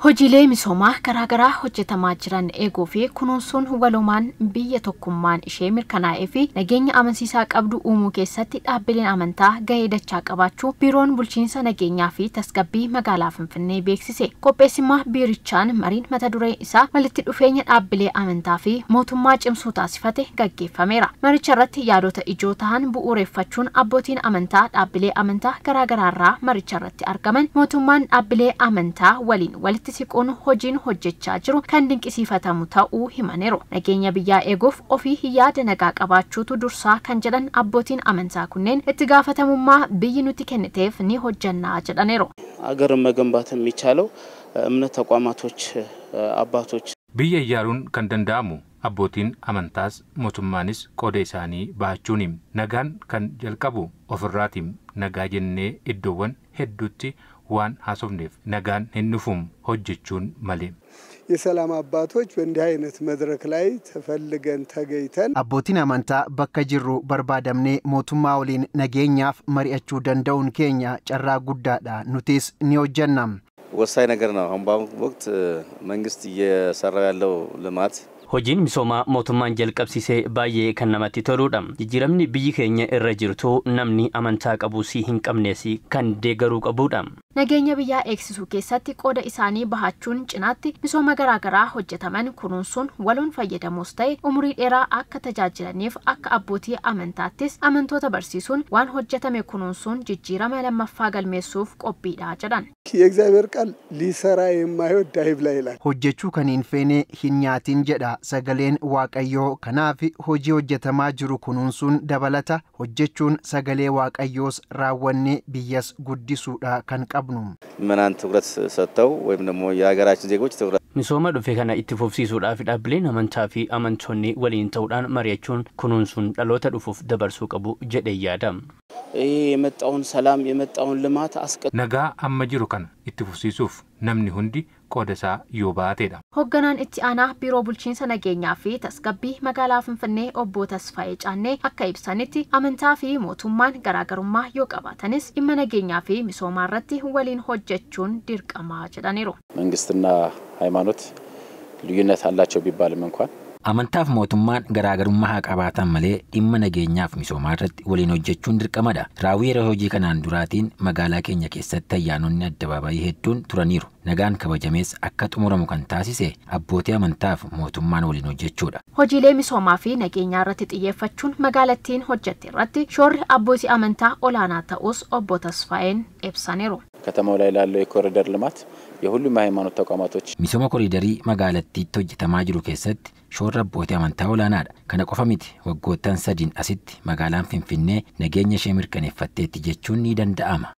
Hojiilee misoomaa garaagaraa hojjetamaa jiran eeguu fi kunuunsuun walumaan biyya tokkummaan ishee mirkanaa'ee fi nageenya amansiisaa qabdu uumuu keessatti dhaabbileen amantaa gahee dachaa qabaachuu Biiroon Bulchiinsa Nageenyaa fi Tasgabbii Magaalaa Finfinnee beeksise. Qopheessummaa biirichaan mariin mata dureen isaa walitti dhufeenya dhaabbilee amantaa fi mootummaa cimsuu taasifate gaggeeffameera. Maricha irratti yaadota ijoo ta'an bu'uureffachuun abbootiin amantaa dhaabbilee amantaa garaagaraarraa maricha irratti argaman mootummaan dhaabbilee amantaa waliin walitti siquun hojiin hojjechaa jiru kan dinqisiifatamu ta'uu himaniiru. Nageenya biyyaa eeguuf ofii yaada nagaa qabaachuutu dursaa kan jedhan abbootiin amantaa kunneen itti gaafatamummaa biyyi nutti kenniteef ni hojjannaa jedhaniiru. አገርን መገንባት የሚቻለው እምነት ተቋማቶች አባቶች Biyya ijaaruun kan danda'amu abbootiin amantaas mootummaanis qooda isaanii bahachuuni. Nagaan kan jalqabu ofirraatiin nagaa jennee iddoowwan hedduutti waan haasofneef nagaan hin dhufuum hojjechuun malee. የሰላም አባቶች በእንዲህ አይነት መድረክ ላይ ተፈልገን ተገኝተን Abbootiin amantaa bakka jirru barbaadamnee mootummaa waliin nageenyaaf mari'achuu danda'uun keenya carraa guddaadha. Nutis ni hojjenna. ወሳኝ ነገር ነው። አሁን በአሁኑ ወቅት መንግስት እየሰራው ያለው ልማት Hojiin misoomaa mootummaan jalqabsiisee baay'ee kan namatti toludha. Jijjiiramni biyyi keenya irra jirtu namni amantaa qabus hin qabnes kan deeggaruu qabudha. Nageenya biyyaa eegsisuu keessatti qooda isaanii bahachuun cinaatti misooma garaagaraa hojjetaman kunuunsuun waloon fayyadamuus ta'e umurii dheeraa akka tajaajilaniif akka abbootii amantaattis amantoota barsiisuun waan hojjetame kunuunsuun jijjiirama lammaffaa galmeessuuf qophiidha jedhan. የእግዚአብሔር ቃል ሊሰራ የማይወድ አይብላ ይላል። Hojjechuu kan hin feene hin nyaatin jedha sagaleen Waaqayyoo. Kanaaf hojii hojjetamaa jiru kunuunsuun dabalata hojjechuun sagalee Waaqayyoos raawwannee biyyas guddisuudha kan qabnu. ምዕመናን ትኩረት ሰጥተው ወይም ደግሞ የሀገራችን ዜጎች ትኩረት Misooma dhufe kana itti fufsiisuudhaaf dhaabbileen amantaa fi amantoonni waliin ta'uudhaan mari'achuun kunuunsuun dhaloota dhufuuf dabarsuu qabu jedhee yaada. ይሄ የመጣውን ሰላም የመጣውን ልማት አስቀ Nagaa amma jiru kana itti fufsiisuuf namni hundi qooda isaa yoo baateedha. Hoogganaan itti aanaa Biiroo Bulchiinsa Nageenyaa fi Tasgabbii Magaalaa Finfinnee Obbo Tasfaayee Caannee akka ibsanitti amantaa fi mootummaan garaagarummaa yoo qabaatanis dhimma nageenyaa fi misoomaa irratti waliin hojjechuun dirqama jedhaniiru. መንግስትና ሃይማኖት ልዩነት አላቸው ቢባልም እንኳን Amantaaf mootummaan garaagarummaa haa qabaatan malee dhimma nageenyaaf misoomaa irratti waliin hojjechuun dirqamadha. Raawwii yeroo hojii kanaan duraatiin magaalaa keenya keessatti ayyaanonni addabaabayii hedduun turaniiru. Nagaan kabajamees akka xumuramu kan taasise abbootii amantaaf mootummaan waliin hojjechuudha. Hojiilee misoomaa fi nageenyaa irratti xiyyeeffachuun magaalattiin hojjette irratti shoorri abbootii amantaa olaanaa ta'us Obbo Tasfaayeen ibsaniiru. ከተማው ላይ ላለው የኮሪደር ልማት የሁሉም የሃይማኖት ተቋማቶች Misooma koriidarii magaalattiitti hojjetamaa jiru keessatti shoorri abbootii amantaa olaanaadha. Kana qofa miti, waggoottan sadiin asitti magaalaan Finfinnee nageenya ishee mirkaneeffatteetti jechuun ni danda'ama.